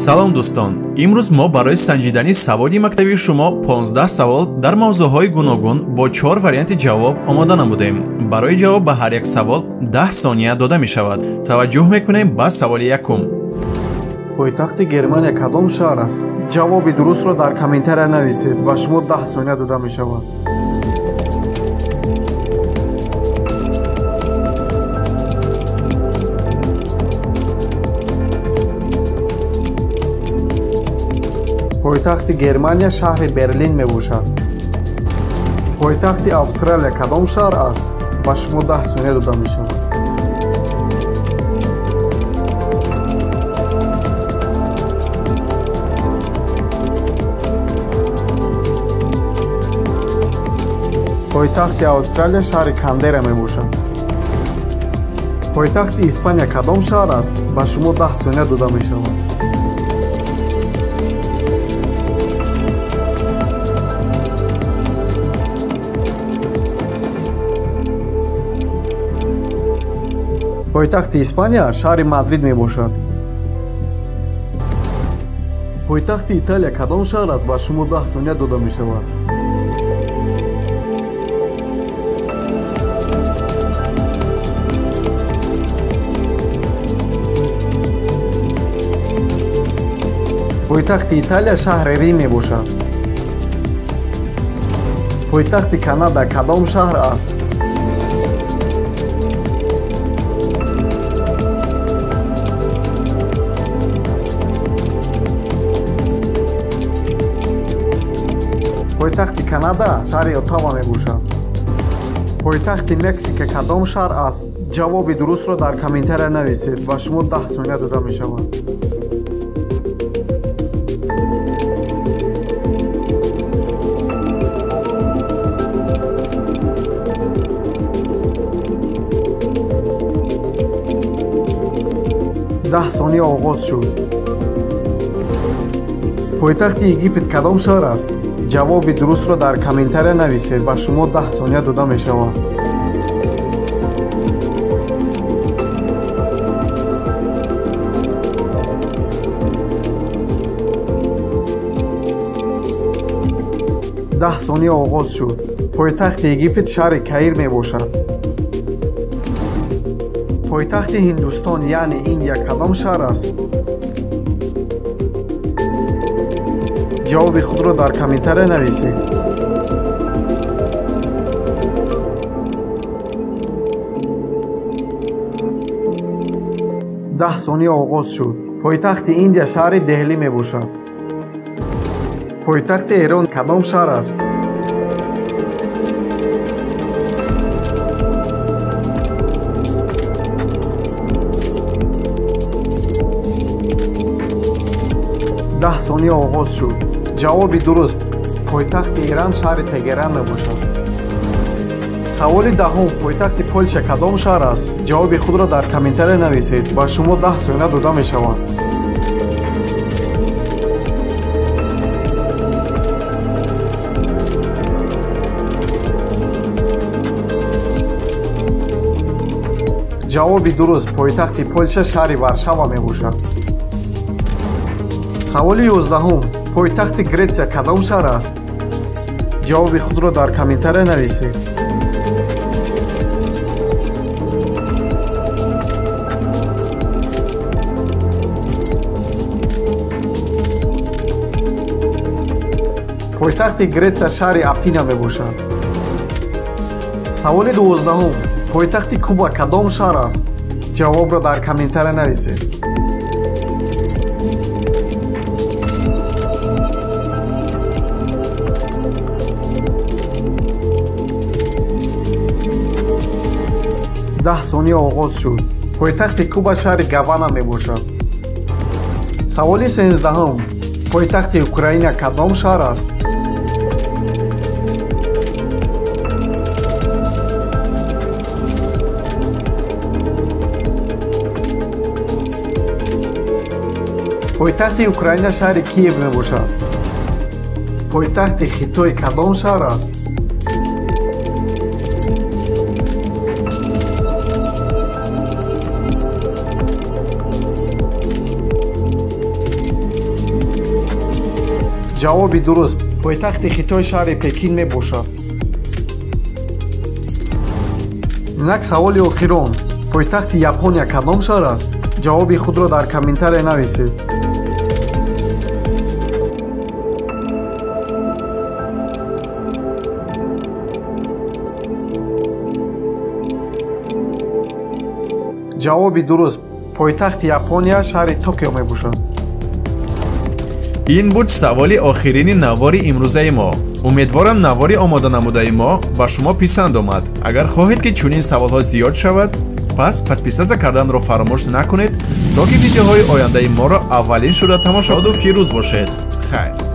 Салом дӯстон, имрӯз мо барои санҷидани саводи мактабии шумо 15 савол дар мавзӯъҳои гуногун бо 4 варианти ҷавоб омода намудем. Барои ҷавоб ба ҳар як савол 10 сония дода мешавад. Таваҷҷӯҳ мекунем ба саволи якум. Пойтахти Германия кадом шаҳр аст? Ҷавоби дурустро дар комментария нависед, ба шумо 10 сония дода мешавад. Пойтахти Германия шаҳри Берлин мебошад. Пойтахти Австралия кадом шаҳр аст? Ба шумо 10 сония дода мешавад. Пойтахти Австралия шаҳри Канберра мебошад. Пойтахти Испания кадом шаҳр аст? Ба шумо 10 сония дода мешавад. Пойтахти Испания шаҳри Мадрид мебошад. Пойтахти Италия кадом шаҳр аст? Ба шумо 10 сония дода мешавад. Пойтахти Италия шаҳри Рим мебошад. Пойтахти Канада кадом шаҳр аст? Пойтахти Канада шаҳри Оттава мебошад. Пойтахти Мексика кадом шаҳр аст? Ҷавоби дурустро дар комментария нависед, ба шумо 10 сония дода мешавад. Даҳ сония оғоз шуд. Пойтахти Египет кадом шаҳр аст? Ҷавоби дурустро дар комментария нависед, ба шумо 10 сония дода мешавад. Даҳ сония оғоз шуд. Пойтахти Египет шаҳри Каир мебошад. Пойтахти Ҳиндустон, яъне Индия, кадом шаҳр аст? Ҷавоби худро дар комментария нависед. Даҳ сония оғоз шуд. Пойтахти Индия шаҳри Деҳлӣ мебошад. Пойтахти Эрон кадом шаҳр аст? Даҳ сония оғоз шуд. Ҷавоби дуруст: пойтахти Эрон шаҳри Тегеран мебошад. Саволи даҳум: пойтахти Полша кадом шаҳр аст? Ҷавоби худро дар комментария нависед, ба шумо 10 сония дода мешавад. Ҷавоби дуруст: пойтахти Полша шаҳри Варшава мебошад. Саволи 11: пойтахти Гретсия кадом шаҳр аст? Ҷавоби худро дар комментария нависед. Пойтахти Гретсия шаҳри Афина мебошад. Саволи 12: пойтахти Куба кадом шаҳр аст? Ҷавобро дар комментария нависед. Даҳ сония оғоз шуд. Пойтахти Куба шаҳри Гавана мебошад. Саволи 13: пойтахти Украина кадом шаҳр аст? Пойтахти Украина шаҳри Киев мебошад. Пойтахти Хитой кадом шаҳр аст? Ҷавоби дуруст: пойтахти Хитой шаҳри Пекин мебошад. Инак саволи охирон: пойтахти Япония кадом шаҳр аст? Ҷавоби худро дар комментария нависед. Ҷавоби дуруст: пойтахти Япония шаҳри Токио мебошад. Ин буд саволи охирини навори имрӯзаи мо. Умедворам, навори омода намудаи мо ба шумо писанд омад. Агар хоҳед, ки чунин саволҳо зиёд шавад, пас подписаться карданро фаромӯш накунед, то ки видеоҳои ояндаи моро аввалин шуда тамошо. Шоду фирӯз бошед. Хайр.